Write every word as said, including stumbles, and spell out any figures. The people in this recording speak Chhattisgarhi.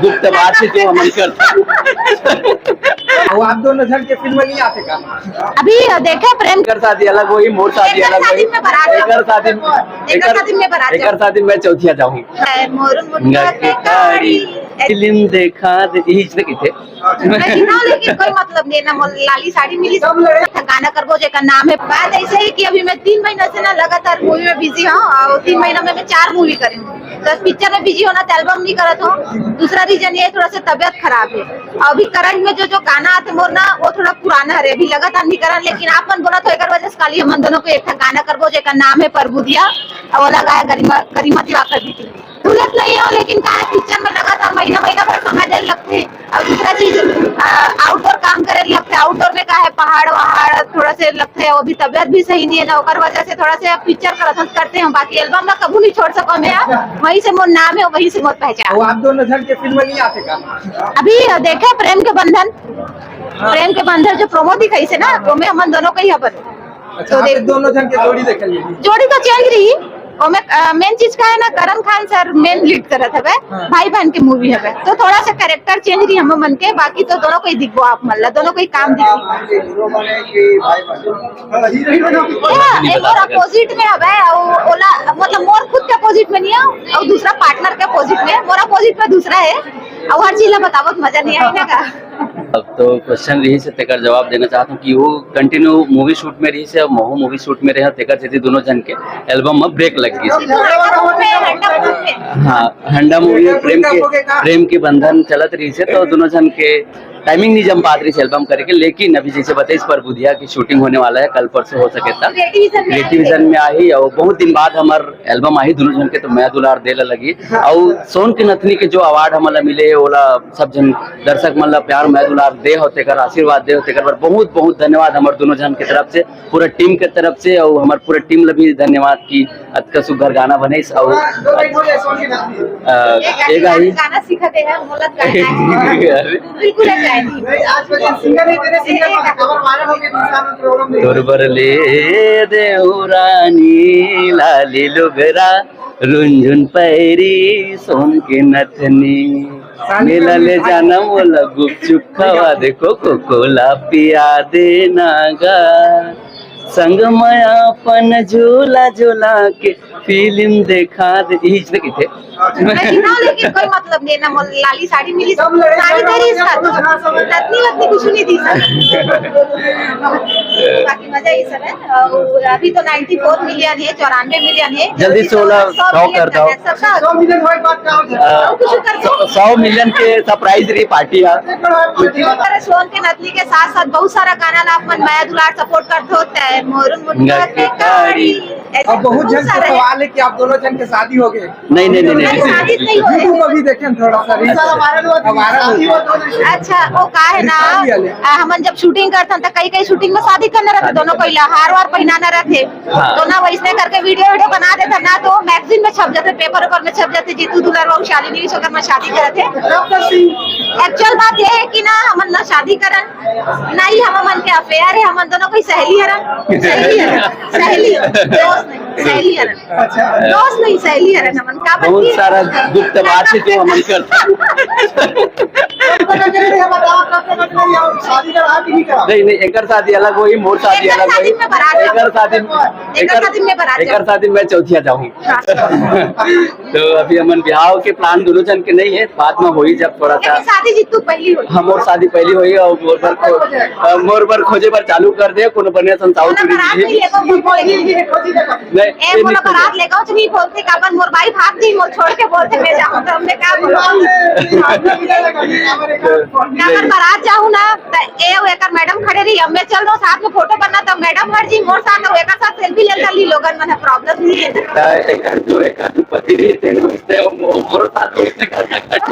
गुप्त बात हे जो हमन करथन। अउ आप दोनों झन के फिल्म नहीं आते का? अभी देखे प्रेम। एकर शादी अलग होही, मोर शादी एकर अलग शादी होही। में बारात एकर शादी, एकर एकर शादी में बारात एकर शादी में चौथिया जाहूँ। है, मोर मुनगा के गाड़ी। फिल्म देखा दे, इही चीज कहिथे। मैं दिखाऊं, लेकिन कोई मतलब नहीं ना, मोर लाली साड़ी मिली। गाना करबो जेकर नाम है। बात ऐसे है कि अभी मैं तीन महीना से ना लगातार मूवी में बिजी हूँ, और तीन महीना में मैं चार मूवी करी हूँ। तो पिक्चर में बिजी होना तो एल्बम नहीं करत हूँ। दूसरा रीजन ये है, थोड़ा सा तबीयत खराब है। और अभी करंट में जो जो गाना आते मोर ना, वो थोड़ा पुराना है, अभी लगातार नहीं करन। लेकिन आप मन बोला तो एकर वजह से काली हमन दोनों को एक ठा गाना करबो जेकर नाम है परबुधिया, और वाला गाया गरिमा, गरिमा दिवाकर जी की। भूलत नहीं हो, लेकिन का है, पिक्चर में लगातार महीना महीना भर समय देने लगते हैं। और दूसरा चीज, अ, आउटडोर काम करे लगते हैं। आउटडोर में का है, पहाड़ वहाड़ थोड़ा से लगते हैं, वो भी तबीयत भी सही नहीं है ना, ओकर वजह से थोड़ा से अब पिक्चर करत हन, करते हैं, बाकी एल्बम ला कबू नहीं छोड़ सको मैं। वहीं से मोर नाम है, वहीं से मोर पहचान। वो आप दोनों झन के फिल्म नहीं आते का? अभी देखे प्रेम के बंधन, प्रेम के बंधन जो प्रोमो दिखाई से ना, वो में हमन दोनों का ही हबन। अच्छा, तो आप देख, दोनों झन के जोड़ी देखल जाही। जोड़ी तो चेंज रही, ओमे, अ, मेन चीज का है ना, करण खान सर मेन लीड करत हवे, हाँ। भाई बहन के मूवी हवे, तो थोड़ा सा कैरेक्टर चेंज रही हम मन के, बाकी तो दोनों को ही दिखबो आप मन ला, दोनों को ही काम दिखबो। हीरो बने कि भाई बने? हाँ, हीरो बने। हाँ, ये मोर अपोजिट में हवे, और ओला, मतलब मोर खुद के अपोजिट में नहीं है, और दूसरा पार्टनर के अपोजिट में, मोर अपोजिट में दूसरा है, और हर चीज ला बतावत मजा नहीं आई ना का। अब तो क्वेश्चन रही से तेकर जवाब देना चाहत हूँ कि वो कंटिन्यू मूवी शूट में रही से, अब महू मूवी शूट में रहे, तेकर सेती दोनों झन के एल्बम में ब्रेक लग गई। हाँ, हंडा मूवी में प्रेम के, प्रेम के बंधन चलत रही से, तो दोनों झन के टाइमिंग नहीं जम पात रही से एल्बम करे के। लेकिन अभी जैसे बताइस परबुधिया की शूटिंग होने वाला है, कल परसों हो सके था क्रिएटिविजन में आही, और बहुत दिन बाद हमर एल्बम आही, दोनों झन के तो मया दुलार दे ला लगी। और सोन के नथनी के जो अवार्ड हमन ला मिले, ओला सब झन दर्शक मन ला प्यार मया दुलार दे हो, तेकर आशीर्वाद दे हो, तेकर बर बहुत बहुत धन्यवाद हमर दोनों झन के तरफ से, पूरा टीम के तरफ से, और हमर पूरा टीम ला भी धन्यवाद कि अतका सुघर गाना बनिस। और अ, एक एक आही गाना सीखत हे, मोला गाना है। बिल्कुल है, नहीं, आज के दिन सिंगर नहीं, तेरे सिंगर बना, खबर वायरल हो गई, तीन साल में प्रोग्राम नहीं। तोर बर ले देहूं रानी लाली लुगरा, रुनझुन पैरी सोन के नथनी, मेला ले जाना मोला गुपचुप खवा दे, कोको कोला पिया दे ना गा, संग में अपन झूला झूला के फिल्म देखा दे, इही चीज कहिथे। मैं दिखाऊं, लेकिन कोई मतलब नहीं ना, मोर लाली साड़ी मिली, साड़ी दे रही इसका, तो नथनी वथनी कुछ नहीं दी सर। बाकी मजा ही सर है। और अभी तो नाइंटी फ़ोर मिलियन है, चौरानवे मिलियन है, जल्दी से ओला सौ कर दो। सौ मिलियन होए बाद का हो जाए? और कुछ कर दो। सौ मिलियन के सरप्राइज रही पार्टी है। सोन के नथनी के साथ साथ बहुत सारा गाना ला अपन मया दुलार सपोर्ट करते होते हैं, मोर मुनगा के गाड़ी। ऐसे अब बहुत बहुत झन के सारे सवाल है कि आप दोनों झन के शादी हो गए। नहीं, नहीं, नहीं, नहीं, नहीं। शादी नहीं हुई। YouTube अभी देखे थोड़ा सा, reels सारा viral हुआ, viral हुआ। अच्छा, वो का है ना, शादी वाले। आ, हमन जब शूटिंग करथन त कई कई शूटिंग में शादी करना रहते, दोनों को इला हार वार पहनाना रहते, हाँ। तो ना वैसने करके वीडियो वीडियो बना देथन ना, तो मैगजीन में छप जाथे, पेपर वेपर में छप जाथे, जीतू दुलार बाबू शालिनी विश्वकर्मा शादी करत हे। एक्चुअल बात ये है कि ना हमन ना शादी करन, नहीं, हम मन के अफेयर है, हमन दोनों कोई सहेली हरन, सहेली हरन, सहेली हरन, दोस्त नहीं, सहेली हरन। अच्छा। दोस्त नहीं, सहेली हरन हमन। का बहुत सारा गुप्त बात है जो हमन करथन। शादी का रात नहीं करा। नहीं, नहीं, एकर शादी अलग होही, मोर शादी अलग होही। एकर शादी में बारात, एकर शादी में बारात, एकर शादी में चौथिया जाहूँ। तो अभी हमन बिहाव के प्लान दोनों झन के नहीं है, बाद में होही जब थोड़ा सा। लेकिन शादी जीतू पहली होही। हाँ, मोर शादी पहली होही और मोर बर खो-, अ, मोर बर खोजे बर चालू कर दे, कोनो बढ़िया संसाव चुरी बारात नहीं। नहीं लेगा, नहीं, ए, ये मोला बारात लेगा, कुछ नहीं बोलते, काबर मोर भाई भाग जी, मोर छोड़ के बोलते, मैं जाऊँ तो हमने क्या बोला? काबर बारात जाऊँ ना, त ए अउ एकर मैडम खड़े रही, अब मैं चल रहा हूँ साथ में फोटो बनना, तो मैडम हट जी मोर साथ, अउ एकर साथ सेल्फी ले ली, लोगन मन प्रॉब्लम नहीं है। त एकर जो एकर पति रही, तेन उससे वो, वो साथ उससे कर सकता है।